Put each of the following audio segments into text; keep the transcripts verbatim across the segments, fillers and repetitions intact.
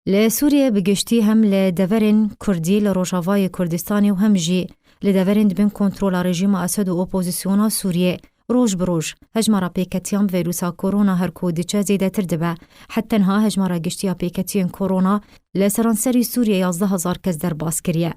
Li Sûriyê bi giştî hem li deverên Kurdî li Rojavayê Kurdistanê û hem jî li deverên di bin kontrola rejîma Esed û opozisyona Sûriyê roj bi roj hejmara pêketiyan bi vîrusa korona her ku diçe zêdetir dibe. Heta niha hejmara giştî ya pêketiyên korona li seranserî Sûriyê yazdeh hezar kes derbas kiriye.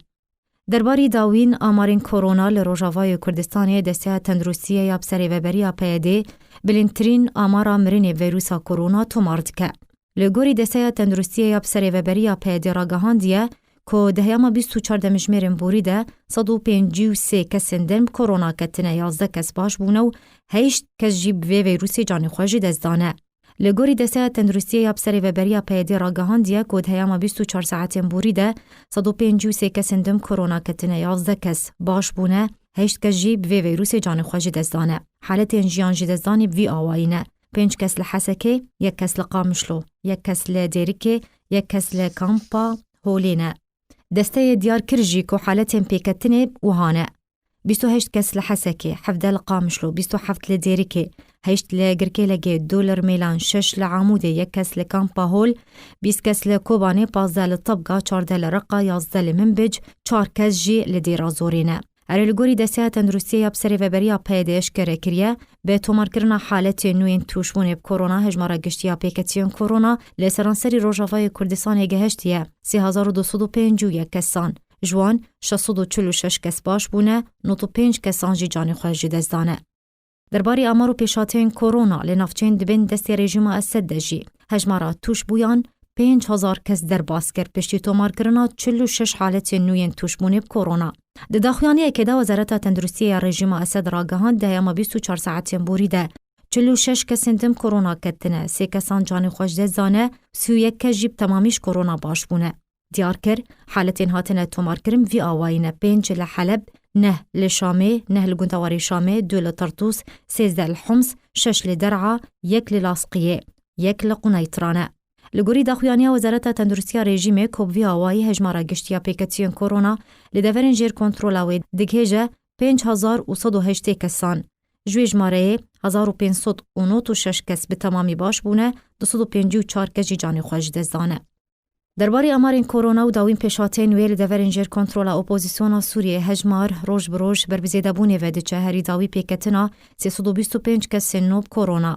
Derbarî dawîn amarên korona li Rojavayê Kurdistanê Desteya Tenduristiyê ya bi serêveberiya P Y D'ê bilindtirîn amara mirinê vîrusa korona tomar dike. Li gorî Desteya Tenduristiyê ya bi serêveberiya P Y D'ê ragihandiye ku di heyama bîst û çar demjimêrên borî de sed û pêncî û sê kesên din bi korona ketine, yazdeh kes baş bûne û heşt kes jî bi vê vîrusê canê xwe ji dest dane. Li gorî Desteya Tenduristiyê ya bi serêveberiya P Y D'ê ragihandiye ku di heyama bîst û çar saetên borî de sed û pêncî û sê kesên din bi korona ketine, yazdeh kes baş bûne, heşt kes jî bi vê vîrusê canê xwe ji dest dane. Haletên jiyan ji destdanê bi vî awayî ne: pênc kes li Hesekê, yek kes li Qamişlo, yek kes li Dêrikê, yek kes li kampa Holê ne. Desteyê diyar kir jî ku haletên pêketinê wiha ne: bîst û heşt kes li Hesekê, hevdeh li Qamişlo, bîst û heft li Dêrikê, heşt li Girkêlegê, du li Rmêlan, şeş li Amûdê, yek kes li kampa Hol, bîst kes li Kobanê, pazdeh li Tebga, çardeh li Reqa, yazdeh li Minbic, çar kes jî li Dêra Zorê ne. Erê, li gorî Desteya Tenduristiyê ya bi serêveberiya P Y D'ê eşkere kiriye, bi tomarkirina haletên nû yên tûşbûnê bi korona, hejmara giştî ya pêketiyên korona li seranserî Rojavayê Kurdistanê gehiştiye sê hezar û du sed û pêncî û yek kesan. Ji wan şeş sed û çil û şeş kes baş bûne, nod û pênc kesan jî canê xwe ji dest dane. Derbarî amar û pêşhateyên korona li navçeyên di bin destê rejîma Esed de jî hejmara tûşbûyan pênc hezar kes derbas kir, piştî tomarkirina çil û şeş haletên nû yên tûşbûnê bi korona. Di daxuyaniyekê de Wezareta Tenduristiyê ya rejîma Esed ragihand, di heyama bîst û çar saetên borî de çil û şeş kesên din bi korona ketine, sê kesan canê xwe ji dest dane, sî û yek kes jî bi temamî ji korona baş bûne. Diyar kir, haletên hatine tomarkirin vî awayî ne: pênc li Heleb, neh li Şamê, neh li gundewarê Şamê, du li Tertûs, sêzdeh li Homs, şeş li Der'a, yek li Lasqiyê, yek li Quneytra ne. Li gorî daxuyaniya Wezareta Tenduristiya rejîmê ku bi vî awayî hejmara giştî ya pêketiyên korona li deverên jêr kontrola wê digihêje pênc hezar û sed û heştê kesan. Ji wê jimareyê hezar û pênc sed û nod û şeş kes bi temamî baş bûne, du sed û pêncî û çar kes jî canê xwe ji dest dane. Derbarê amarên korona û dawîn pêşhateyên wê li deverên jêr kontrola opozisyona Sûriyeyê hejmar roj bi roj ber bi zêdebûnê ve diçe, herî dawî pêketina sê sed û bîst û pênc kesên nû bi korona.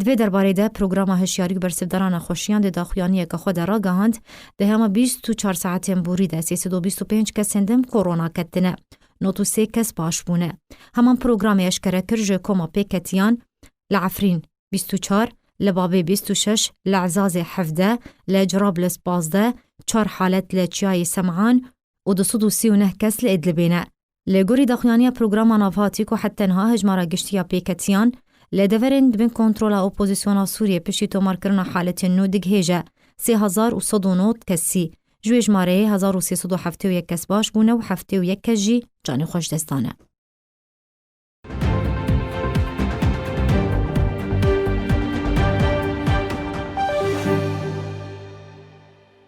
Di vê derbarê de programa hişyarî û bersivdana nexweşiyan di daxuyaniyeke xwe de ragihand, di hema bîst û çar saetên borî de sê sed û bîst û pênc kesên din bi korona ketine, nod û sê kes baş bûne. Heman programê eşkere kir ji koma pêketiyan li Efrîn bîst û çar, li Babê bîst û şeş, li Ezazê hevdeh, li Cirablus pazdeh, çar halet li Çiyayê Sem'an û du sed û sî û neh kes li Idlibê ne. Li gorî daxuyaniya programa navhatî ku heta niha hejmara giştî ya pêketiyan li deverên di bin kontrola opozisyona Sûriyê piştî tomarkirina haletên nû digihêje sê hezar û sed û nod kesî. Ji wê jimareyê hezar û sê sed û heftê û yek kes baş bûne û heftê û yek kes jî canê xwe ji dest dane.